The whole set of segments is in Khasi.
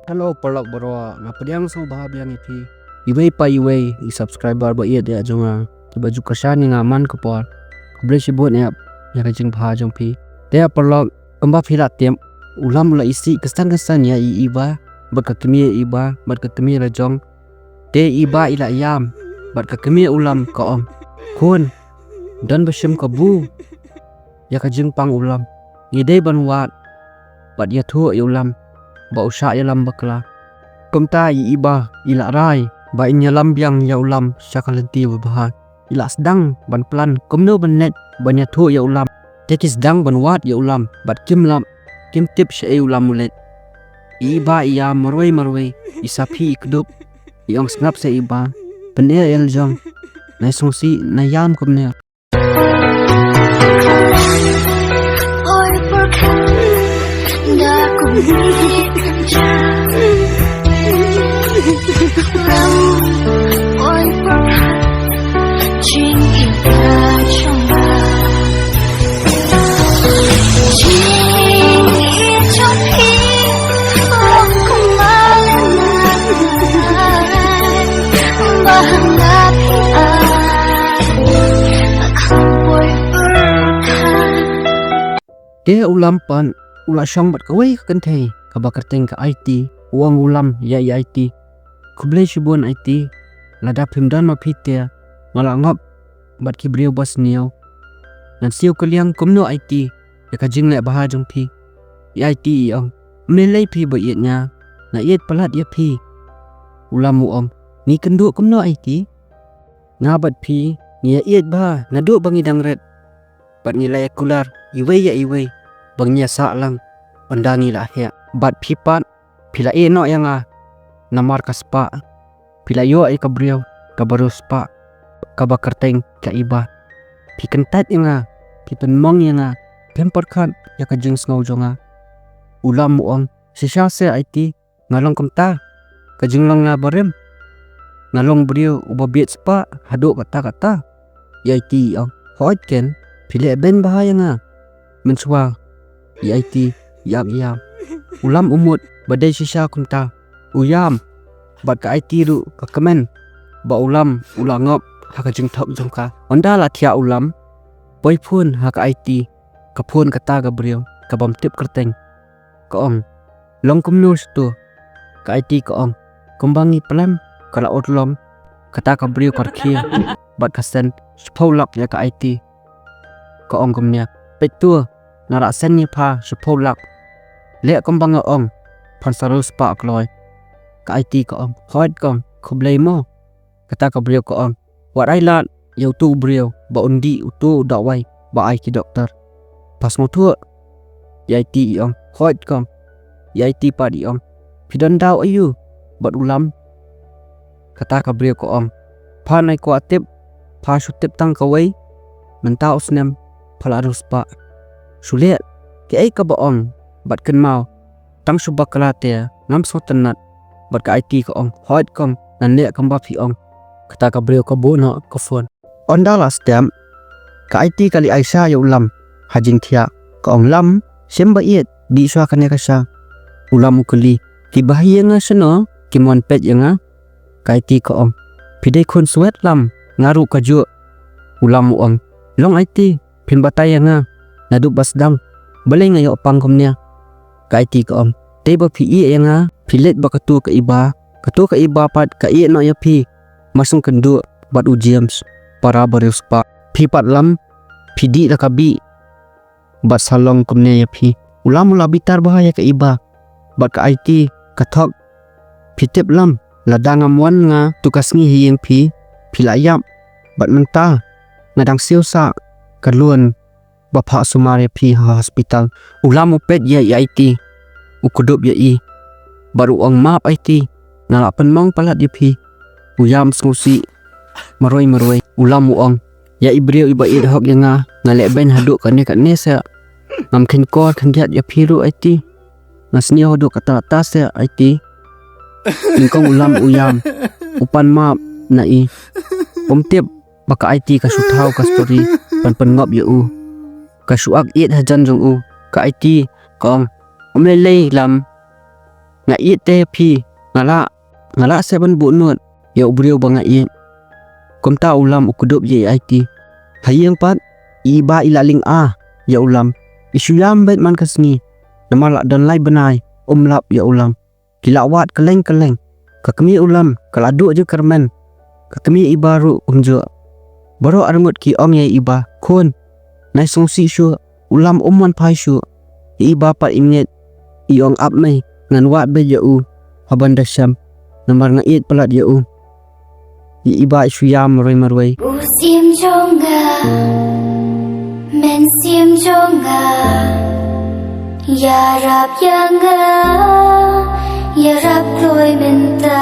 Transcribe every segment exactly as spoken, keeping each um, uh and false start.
Hello paralok baroh, nga pdiang sngewbha biang ïa phi, iwei pa iwei i subscriber ba ïeit ïa jong nga, kiba ju kyrshan ïa nga man ka por. Khublei shibun ïa, ïa ka jingbha jong phi. Te paralok, kumba phi la tip, u Lam u la isih kynsan kynsan ïa i Iba bad ka kmie Iba bad ka kmie la jong. Te i Iba i la ïam bad ka kmie u Lam ka ong, khun, don ba shim kabu ïa ka jingpang u Lam. Ngi dei ban wad bad ïathuh ïa u Lam ba u shah ïalam bakla. Kumta i Iba i la rai ba in ïalam biang ïa u Lam sha ka lynti babha. I la sdang ban plan kumno ban leit ban ïathuh ïa u Lam. Te ki sdang ban wad ïa u Lam bad kim lap, kim tip shaei u Lam u leit. I Iba i ïam marwei marwei, i saphi i kdup, i ong sngap seh Iba, pyneh ïa la jong, nai sngewsih, nai ïam kumne. Te u Lam pat u la shong bad kawei ka kynthei kaba kyrteng ka Aiti. U ong u Lam ïa i Aiti, khublei shibun Aiti, lada phim don ma phi te nga la ngop bad ki briew ba sniew. Ngan siew kylliang kumno Aiti ïa ka jingleh bha jong phi. I Aiti i ong, ym lei lei phi ba ïeit nga, nga ïeit palat ïa phi. U Lam u ong, ngi kynduh kumno Aiti? Nga bad phi ngi ïa ïeit bha naduh ba ngi dang rit bad ngi la ïa kular iwei ïa iwei ba ngin ïa sah lang ynda ngi la heh. Bad phi pat phi la ïeh noh ïa nga namar ka spah. Phi la ïoh ïa ka briew kaba riewspah kaba kyrteng ka Iba. Phi kyntait ïa nga, phi pynmong ïa nga, phim pyrkhat ïa ka jingsngew jong nga. U Lam u ong, shisha seh Aiti, nga long kumta, ka jinglong nga barim. Nga long briew uba bieit spah haduh katta katta. I Aiti i ong, hooid ken, phi leh beiñ bha ïa nga. Mynshuwa i Aiti i ap ïam. U Lam u mut ba dei shisha kumta, u ïam. Bad ka Aiti ruh ka kmen ba u Lam u la ngop ha ka jingthok jong ka. Ynda la thiah u Lam, poi phone ha ka Aiti, ka phone kata ka briew kabym tip kyrteng. Ka ong, long kumno shuh to? Ka Aiti ka ong, kumba ngi plan ka la urlong. Kata ka briew ka rkhie bad ka send shiphew lak ïa ka Aiti. Ka ong kumne, peit to, nga la send ïa pha shiphew lak. Leh kumba nga ong, phan sa riewspah kloi. Ka Aiti ka ong, hooid kong, khublei mo. Kata ka briew ka ong, wat ai lad ïa uto u briew ba un dih uto u dawai ba ai ki doktor. Pha sngewthuh? I Aiti i ong, hooid kong. I Aiti pat i ong, phi don daw aiu bad u Lam? Kata ka briew ka ong, pha nai kwah tip, pha shu tip tang kawei. Mynta u snem pha la riewspah. Shu leh kaei kaba ong bad kynmaw, tang shu bakla te ngam sngewtynnat. Bad ka Aiti ka ong, hooid kong, ngan leh kumba phi ong. Kata ka briew ka buh noh ka phone. Ynda la step, ka Aiti ka leit ai sha ïa u Lam ha jingthiah. Ka ong, Lam, shim ba ïeit, dih shuwa kane ka sha. U Lam u kylli, kiba ha ïing nga shano, kim wan peit ïa nga? Ka Aiti ka ong, phi dei khun swet Lam, nga ruh kajuh. U Lam u ong, long Aiti, phin batai ïa nga naduh ba sdang, balei nga ïoh pang kumne? Ka Aiti ka ong, dei ba phi ïeh ïa nga, phi leit bad kato ka Iba, kato ka Iba pat ka ïeh noh ïa phi. Mar shu kynduh bad u James, para ba riewspah. Phi pat Lam, phi dih la ka bih bad sa long kumne ïa phi. U Lam u la bitar bha ïa ka Iba bad ka Aiti ka thok. Phi tip Lam, lada ngam wan nga tu ka sngi ha ïing phi, phi la ïap. Bad mynta nga dang siew sah ka loan ba phah sumar ïa phi ha hospital. U Lam u peit ïa i Aiti, u kdup ïa i bad u ong, map Aiti, nga la pynmong palat ïa phi. U ïam sngewsih marwei marwei. U Lam u ong, ïa i briew iba ïeit hok ïa nga, nga leh beiñ haduh kane kane seh. Ngam kheiñ kor khyndiat ïa phi ruh Aiti. Nga sniew haduh katta katta seh Aiti. Nyngkong u Lam u ïam, u pan map na i. Um tip ba ka Aiti ka shu thaw ka story ban pynngop ïa u. Ka shu ak ïeit hajan jong u. Ka Aiti ka ong, ym lei lei Lam, Nga ïeit te ïa phi. Nga lah, nga lah seh ban buh nud ïa u briew ba nga ïeit. Kumta u Lam u kdup ïa i Aiti. Ha ïing pat, i Iba i la lynga ïa u Lam. I shu ïam beit man ka sngi. Namar la don lai bnai um lap ïa u Lam. Ki la wad kylleng kylleng. Ka kmie u Lam ka la duh jingkyrmen. Ka kmie Iba ruh kumjuh. Baroh arngut ki ong ïa i Iba, khun, nai sngewsih shuh, u Lam um wan phai shuh. I Iba pat i ngeit, i ong, ap mei, ngan wad beit ïa u ha ban da shem, namar nga ïeit palat ïa u. I Iba i shu ïam marwei marwei. U Syiem jong nga, Mynsiem jong nga, ïarap ïa nga, ïarap kloi mynta.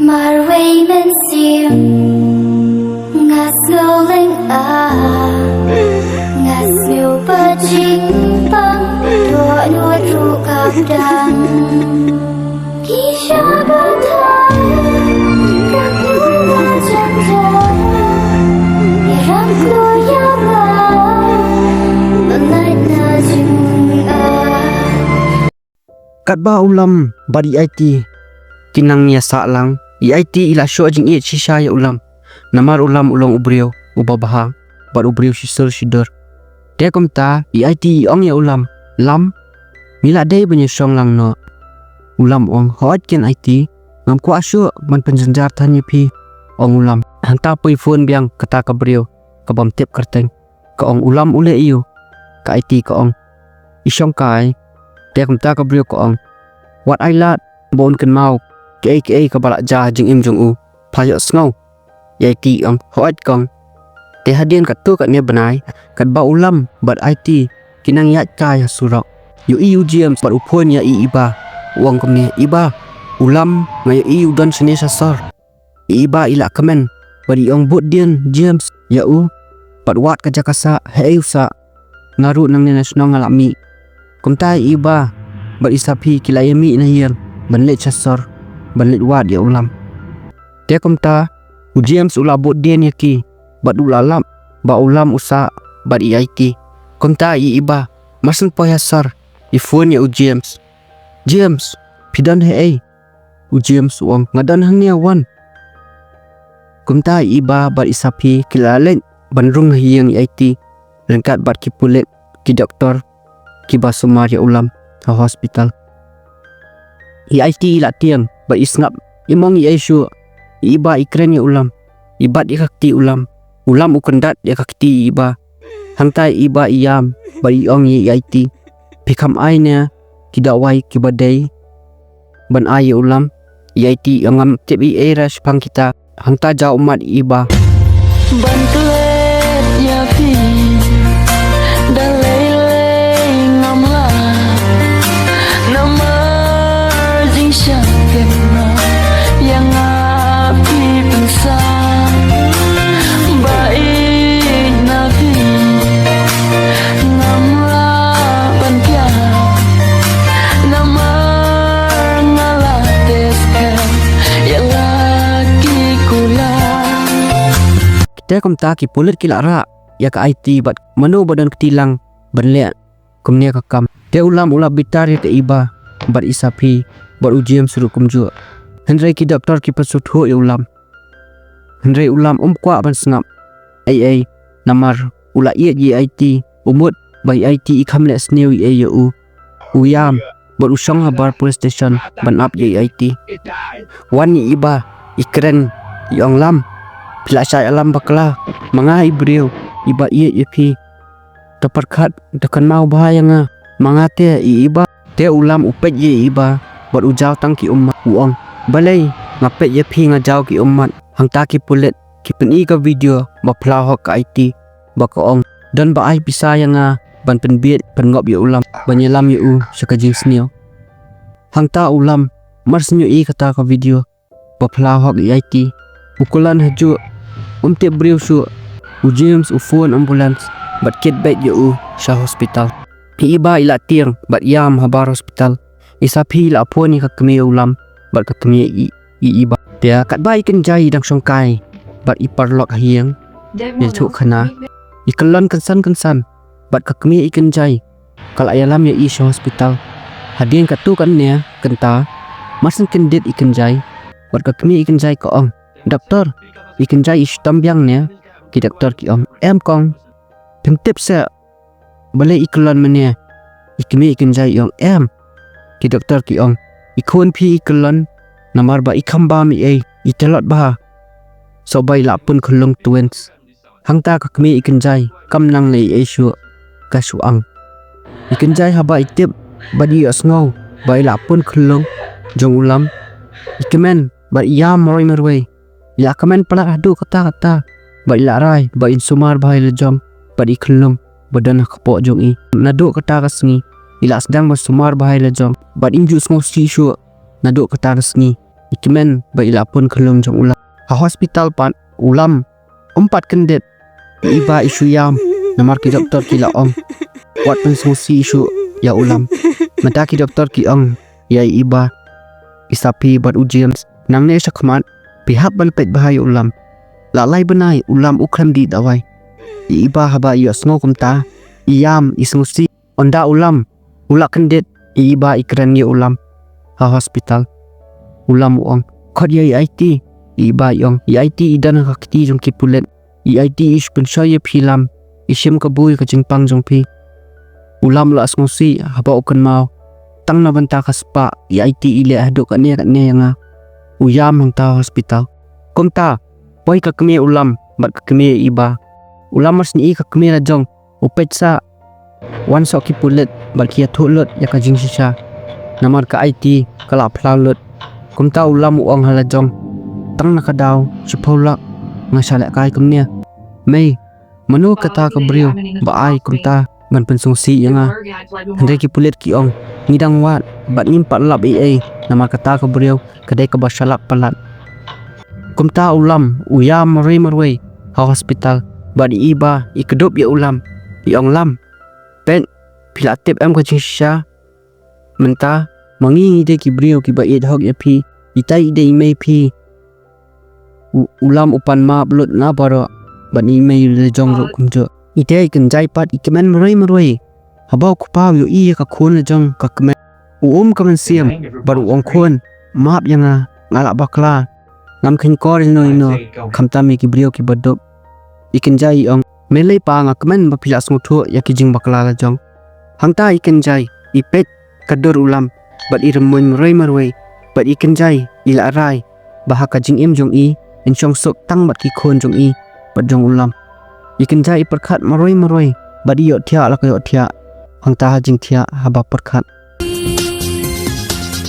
Marwei Mynsiem, nga sngew lynga, nga sngew ba jingpang, dohnud ruh ka pdang. Ki sha ka thaiñ, ka tnga jynjar, ïarap kloi ïa nga, ban lait na jingai. Katba u Lam bad i Aiti ki nang ïa sah lang, i Aiti i la shoh jingïeit shisha ïa u Lam. Namar u Lam u long u briew uba bha bad u briew shisur shidur. Te kumta i Aiti i ong ïa u Lam, Lam, ngi la dei ban ïa shong lang noh. U Lam u ong, hooid keiñ Aiti, ngam kwah shuh ban pynjynjar than ïa phi, ong u Lam. Hangta poi phone biang kata ka briew kabym tip kyrteng. Ka ong, u Lam u leh aiu? Ka Aiti ka ong, i shong kai. Te kumta ka briew ka ong, wat ai lad ba un kynmaw kiei kiei kaba la jia ha jingim jong u. Pha ïohsngew? I Aiti i ong, hooid kong. Te hadien katto katne bnai, katba u Lam bad Aiti ki nang ïaid kai ha surok, ïohi u James bad u phone ïa i Iba. U ong kumne, Iba, u Lam nga ïohi u don shane sha sor. I Iba i la kmen bad i ong, bud dien James ïa u bad wad ka jaka sah, haei u sah. Nga ruh nangne na shnong nga la mih. Kumta i Iba bad i Saphi ki la ïa mih na ïing ban leit sha sor ban leit wad ïa u Lam. Te kumta u James u la bud dien ïa ki bad u la lap ba u Lam u sah bad i Aiti. Kumta i Iba, mar shen poi ha sor, i phone ïa u James. James, phi don haei? U James u ong, nga don hangne, wan. Kumta i Iba bad i Saphi ki la leit ban rung ha ïing i Aiti ryngkat bad ki pulit, ki doktor kiba sumar ïa u Lam ha hospital. I Aiti i la tieng bad i sngap, im ong ei ei shuh. I Iba i kren ïa u Lam, i bat ïa ka kti u Lam. U Lam u kyndat ïa ka kti i Iba. Hangta i Iba i ïam bad i ong ïa i Aiti, phi kham ai ne ki dawai kiba dei ban ai ïa u Lam? I Aiti i ong, ngam tip ei ei ruh shaphang kita. Hangta jaw ummat i Iba. Ban klet ïa phi da lei lei ngam lah. Namar jingsngewsih ïa nga phi pynsan. Ba ïeit na phi ngam lah ban pdiang. Namar nga la test ïa la ki kular. Te kumta ki pulit ki la rah ïa ka Aiti bad mano ba don kti lang ban leh kumne ka kam. Te u Lam u la bitar ïa ka Iba bad i Saphi bad u James ruh kumjuh. Hynrei ki doktor ki pynsngewthuh ïa u Lam. Hynrei u Lam um kwah ban sngap ei ei, namar u la ïeit ïa i Aiti, u mut ba i Aiti i kham leh sniew ei ei ïa u. U ïam bad u shong habar police station ban ap ïa i Aiti. Wan i Iba i kren, i ong, Lam, phi la shah ïalam bakla, ma nga i briew iba ïeit ïa phi. To pyrkhat, to kynmaw bha ïa nga, ma nga te i Iba. Te u Lam u peit ïa i Iba bad u jaw tang ki ummat, u ong, balei nga peit ïa phi nga jaw ki ummat? Hangta ki pulit ki pyni ka video ba phylla hok ka Aiti ba ka ong, don ba ai pisa ïa nga ban pynbieit pynngop ïa u Lam ban ïalam ïa u sha ka jingsniew. Hangta u Lam mar shu ïohi kata ka video ba phylla hok i Aiti, u kular hajuh, um tip briew shuh. U James u phone ambulance bad kit beit ïa u sha hospital. I Iba i la tieng bad ïam habar hospital. I Saphi i la phone ïa ka kmie u Lam bad ka kmie i, i Iba. Te katba i Kynjai i dang shong kai bad i paralok ha ïing, ïathuh khana, i kyllon kynsan kynsan bad ka kmie i Kynjai ka la ïalam ïa i sha hospital. Hadien katto katne kynta, mar shen kyndit i Kynjai bad ka kmie i Kynjai ka ong, "Doktor, i Kynjai i shitom biang ne?" Ki doktor ki ong, "Em kong, phim tip seh balei i kyllon mynne." I kmie i Kynjai i ong, "Em." Ki doktor ki ong, "I khun phi i kyllon namar ba i kham bam ei ei, i tlot bha. Soh ba i la pun khyllung twins." Hangta ka kmie i Kynjai kam nang leh ei ei shuh, ka shu ang. I Kynjai haba i tip bad i ïohsngew ba i la pun khyllung jong u Lam, i kmen bad i ïam marwei marwei. I la kmen palat haduh katta katta bad i la rai ba in sumar bha ïa la jong bad i khyllung ba don ha kpoh jong i. Naduh katta ka sngi i la sdang ban sumar bha ïa la jong bad in ju sngewsih shuh. Naduh katta ka sngi i kmen bad i la pun khyllung jong u Lam. Ha hospital pat u Lam um pat kyndit. I Iba i shu ïam namar ki doktor ki la ong, "Wat pynsngewsih shuh ïa u Lam." Mynta ki doktor ki ong ïa i Iba, "Isa phi bad u James, nangne shakhmat phi hap ban peit bha ïa u Lam. La lai bnai u Lam u khlem dih dawai." I Iba haba i ïohsngew kumta i ïam, i sngewsih. Ynda u Lam u la kyndit, i Iba i kren ïa u Lam ha hospital. U Lam u ong, "Khot ïa i Aiti." I Iba i ong, "I Aiti i don ha ka kti jong ki pulit. I Aiti i shu pynshoi ïa phi Lam, i shim kabu ïa ka jingpang jong phi." U Lam u la sngewsih haba u kynmaw tang na bynta ka spah i Aiti i leh haduh katne katne ïa nga. U ïam hangta ha hospital. Kumta poi ka kmie u Lam bad ka kmie i Iba. U Lam mar shu ïohi ka kmie la jong, u peit sha wan soh ki pulit bad ki ïathuh lut ïa ka jingshisha. Namar ka Aiti ka la phla lut. Kumta u Lam u ong ha la jong, "Tang na ka daw shiphew lak nga shu lehkai kumne. Mei, mano kata ka briew ba ai kumta ban pynsngewsih ïa nga? Hynrei ki pulit ki ong ngi dang wad bad ngim pat lap ei ei namar kata ka briew ka dei kaba shalak palat." Kumta u Lam u ïam marwei marwei ha hospital bad i Iba i kdup ïa u Lam, i ong, "Lam, peit, phi la tip em ka jingshisha? Mynta ma ngi ngi dei ki briew kiba ïeit hok ïa phi. Itai i dei i mei phi." U, u Lam u pan map lut na baroh bad i mei la jong ruh kumjuh. Ite i Kynjai pat i kmen marwei marwei. Haba u kpa u ïohi ïa ka khun la jong ka kmen, u um ka mynsiem bad u ong, "Khun, map ïa nga, nga la bakla. Ngam kheiñkor ïa no ïa no, khamtam ïa ki briew kiba dup." I Kynjai i ong, "Me lei pa, nga kmen ba phi la sngewthuh ïa ki jingbakla la jong." Hangta i Kynjai i peit ka dur u Lam bad i rymmuiñ marwei marwei bad i Kynjai i la rai ba ha ka jingim jong i in shong suk tang bad ki khun jong i bad jong u Lam. I Kynjai i pyrkhat marwei marwei bad i ïohthiah la ka ïohthiah. Hangta ha jingthiah haba pyrkhat,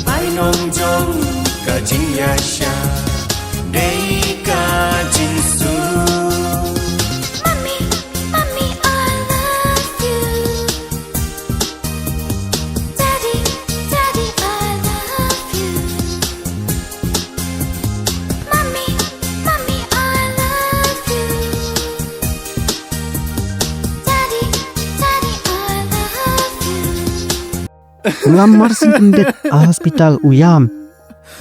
bainong jong ka jingïaishah dei ka jingsuk. Mommy, mommy, I love you. Daddy, daddy, I love you. Mommy, mommy, I love you. Daddy, daddy, I love you. U Lam mar shu kyndit ha hospital u ïam.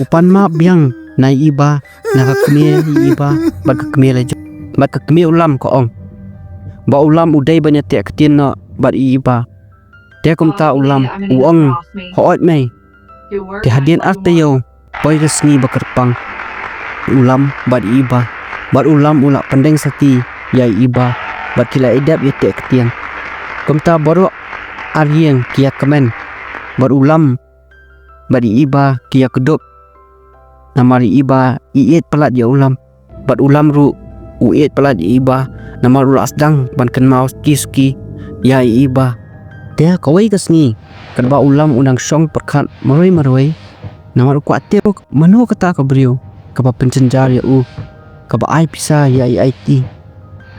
U pan map biang na i Iba, na ka kmie i Iba bad ka kmie la jong. Bad ka kmie u Lam ka ong ba u Lam u dei ban ïateh ktien noh bad i Iba. Te kumta u Lam u ong, "Hooid mei, te hadien ar taïew poi ka sngi ba kyrpang." U Lam bad i Iba, bad u Lam u la pyndeng sati ïa i Iba bad ki la ïadep ïateh ktien. Kumta baroh ar ïing ki ïakmen bad u Lam bad i Iba ki ïakdup. Namar i Iba i ïeit palat ïa u Lam bad u Lam ruh u ïeit palat ïa i Iba, namar u la sdang ban kynmaw suki suki ïa i Iba. Te kawei ka sngi katba u Lam u dang shong pyrkhat marwei marwei, namar u kwah tip mano kata ka briew kaba pynjynjar ïa u, kaba ai pisa ïa i Aiti.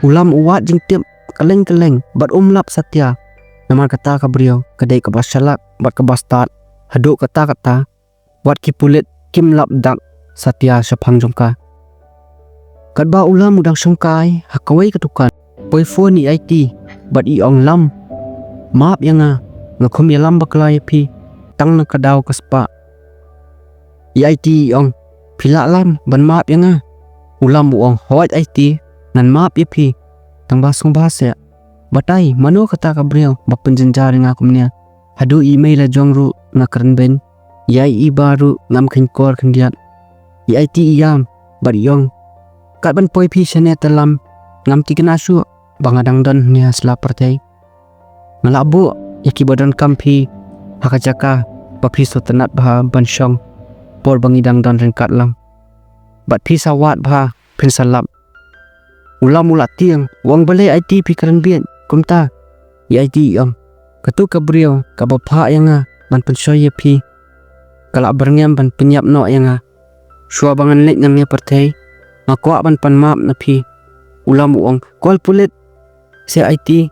U Lam u wad jingtip kylleng kylleng bad um lap satia, namar kata ka briew ka dei kaba shalak bad kaba stad haduh katta katta. Wat ki pulit kim lap dak satia shaphang jong ka. Katba u Lam u dang shongkai ha kawei ka dukan, poi phone i Aiti bad i ong, "Lam, map ïa nga, nga khum ïalam bakla ïa phi tang na ka daw ka spah." I Aiti i ong, "Phi lah Lam ban map ïa nga?" U Lam u ong, "Hooid Aiti, ngan map ïa phi, tang ba sngewbha seh. Batai mano kata ka briew ba pynjynjar ïa nga kumne, haduh i mei la jong ruh nga kren beiñ. Ïa i Iba ruh ngam kheiñ kor khyndiat. I Aiti i ïam bad i ong, kat ban poi phi shane te Lam, ngam tikna shuh ba nga dang don hangne ha sla pyrthei. Nga la buh ïa kiba donkam phi ha ka jaka ba phi sngewtynnat bha ban shong por ba ngi dang don ryngkat lang. Bad phi sa wad bha, phin sa lap. U Lam u la tieng, u ong, balei Aiti phi kren bieit kumta? I Aiti i ong, katu ka briew kaba phah ïa nga ban pynshoi ïa phi, ka la byrngem ban pynïap noh ïa nga. Shuwa ba ngan leit na ngi pyrthei, nga kwah ban pan map na phi. U Lam u ong, call pulit. Sa Aiti.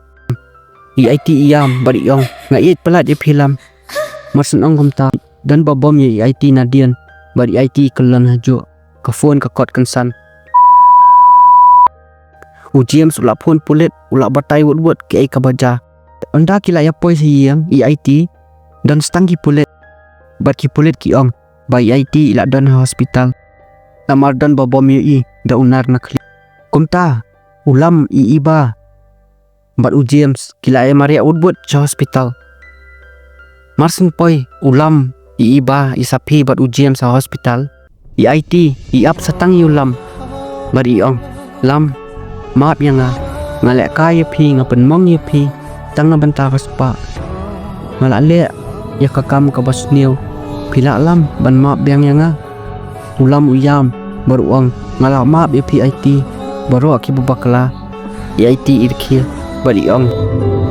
I Aiti i ïam bad i ong, nga ïeit palat ïa phi Lam. Mar shen ong kumta, don ba bom ïa i Aiti nadien bad i Aiti i kyllon hajuh. Ka phone ka kot kynsan. U James u la phone pulit, u la batai wut wut kiei kaba jia. Ynda ki la ïa poi sha ïing i Aiti, don sa tang ki pulit. Bad ki pulit ki ong ba i Aiti i la don ha hospital. Namar don ba bom ïa i da u nar na khlieh. Kumta u Lam, i Iba bad u James ki la ïa mareh wut wut sha hospital. Mar shen poi u Lam, i Iba, i Saphi bad u James ha hospital, i Aiti i ap sa tang ïa u Lam bad i ong, Lam, map ïa nga. Nga leh kai ïa phi, nga pynmong ïa phi tang na bynta ka spah. Nga la leh ïa ka kam kaba sniew. Phi lah Lam ban map biang ïa nga? U Lam u ïam bad u ong, nga la map ïa phi Aiti. Baroh kiba bakla. I Aiti i rkhie bad i ong,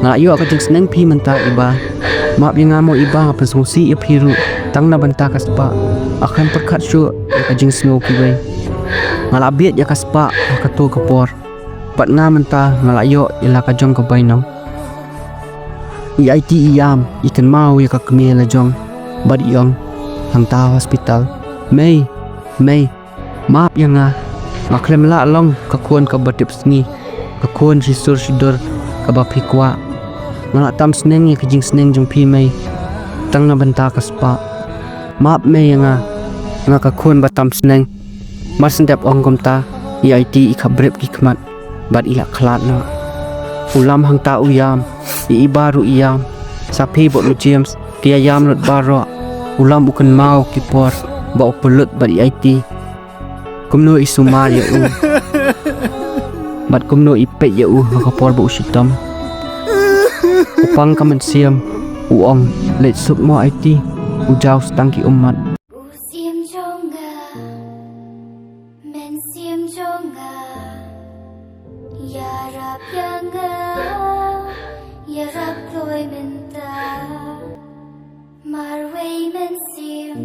nga la ïoh ka jingsneng phi mynta Iba. Map ïa nga mo Iba, nga pynsngewsih ïa phi ruh tang na bynta ka spah. Nga khlem pyrkhat shuh ïa ka jingsngew kiwei. Nga la bieit ïa ka spah ha kato ka por. Bad nga mynta nga la ïoh ïa la ka jong ka bainong. I Aiti i ïam, i kynmaw ïa ka kmie la jong bad i ong hangta ha hospital, mei, mei, map ïa nga. Nga khlem lah long ka khun kaba tip sngi, ka khun shisur shidur kaba phi kwah. Nga la tam sneng ïa ka jingsneng jong phi mei, tang na bynta ka spah. Map mei ïa nga, nga ka khun ba tam sneng. Mar shen dep ong kumta, i Aiti i khapbrip ki khmat bad i la khlad noh. U Lam hangta u ïam, i Iba ruh i ïam. Saphi bad u James ki ïa ïam lut baroh. U Lam u kynmaw ki por ba u pynlut bad i Aiti, kumno i sumar ïa u bad kumno i peit ïa u ha ka por ba u shitom. U pang ka mynsiem, u ong, leit suk mo Aiti, u jaw sa tang ki ummat. U siem jong nga, mynsiem jong nga, ïarap ïa nga, ïarap kloi mynta. Marwei mynsiem,